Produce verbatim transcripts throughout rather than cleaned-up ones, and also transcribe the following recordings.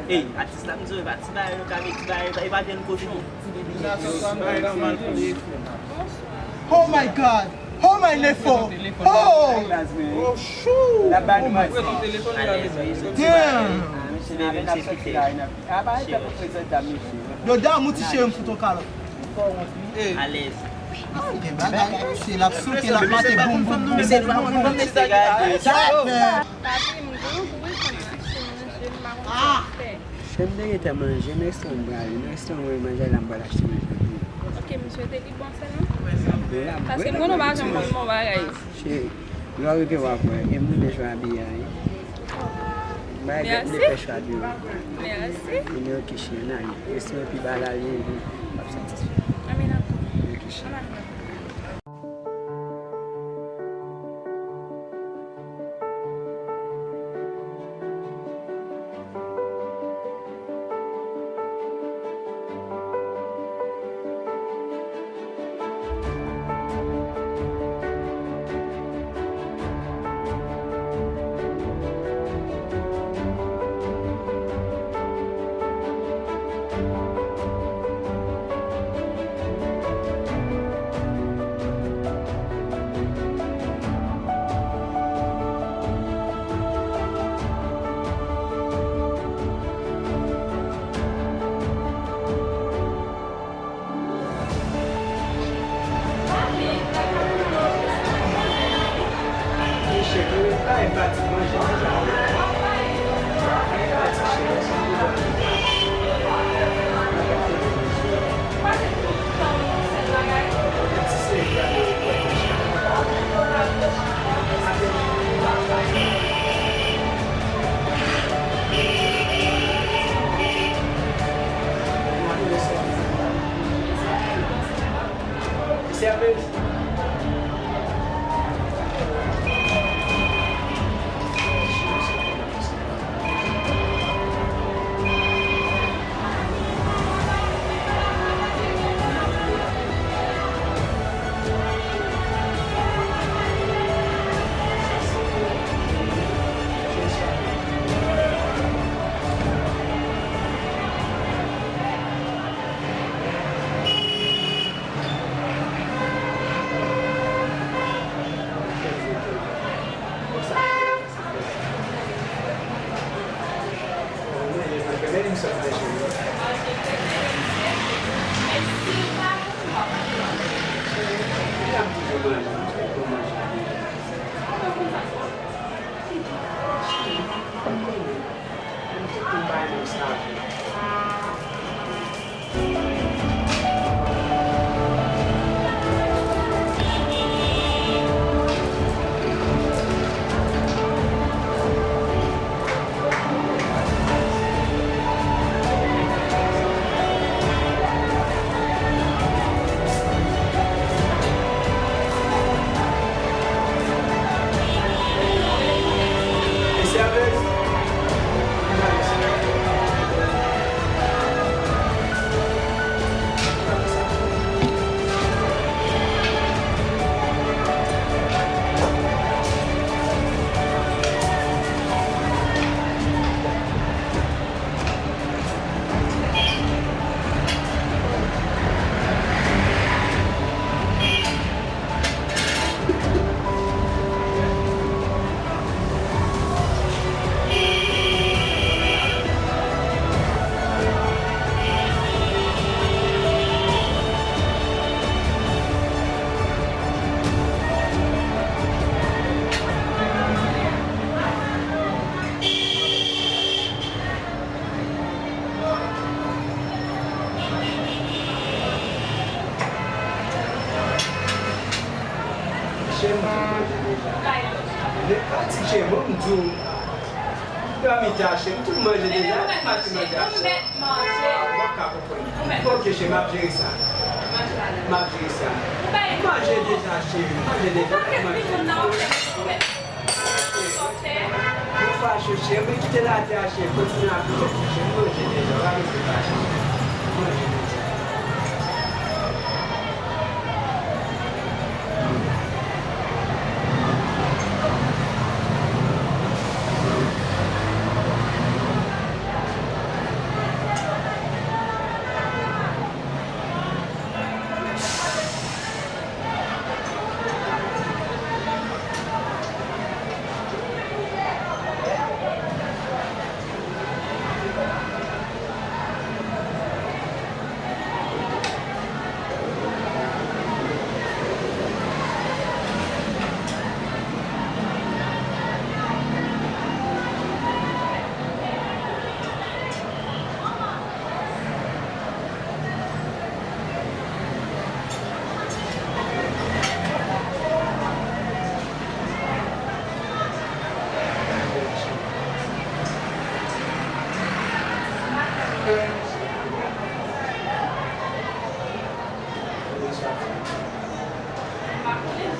Ey, atis la, m di w, e pa ti bagay yo ka gen, ti bagay, e pa vyann kochon. Oh my God! Oh my Lefo! Oh! Oh, chou! Oh my God! Damn! Yo, damn, ou ti cheri, m fout yon kalòt. Alèz. Ah, gen bagay, mesye, l ap souke, l ap mate boum, boum, boum, boum, boum, mesye, gade. Papi, m grangou wi, konn mache manje, m pa konn sa m fè. Cheri, m te gentan manje, nan restoran m prale, nan restoran mwen manje la, m pral achte manje pou ou. Ok, m swete li bon sèlman. Bon, l ap bon. Paske m konnen w pa janm konn bon bagay. Cheri, lè w rive w ap wè, e m renmen jan w abiye a, wi. M bay gèt m te fè chwa de ou. Mèsi. Ebyen, ok, cheri, n ale. Restoran pi ba la, li, li, w ap satisfè. Anben, dakò. Ok, cheri. Ann ale. Cheri, m tou manje deja. Lè fatig, cheri, bon, m di w. Dòmi ta, cheri, m tou manje deja. Manje. Ou pa ka konprann. Ok, cheri, m ap jere sa. M ap jere sa. M manje deja, cheri, m manje deja. M ap manje. Ou fache, cheri, men kite l atè a, cheri, kontinye ap fè, cheri, manje deja, w pa bezwen fache, cheri, manje deja.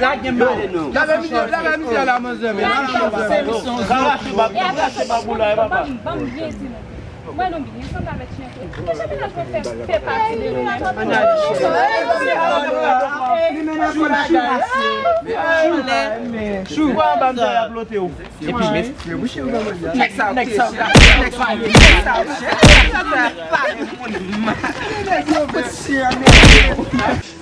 Lage m pale non. Lave misye, lave misye la, manzè, men. Lave misye. Rache bab, rache bab ou la, e papa. Ban m, ban m byen di nou. Mwen, nou byen sanble avèk chen tou. Deja, mennaj mwen fè, fè pati de nou menm. Chou, chou anba m, sa y ap lote w. Epi, nèg sa, nèg sa, nèg sa, nèg sa, nèg sa,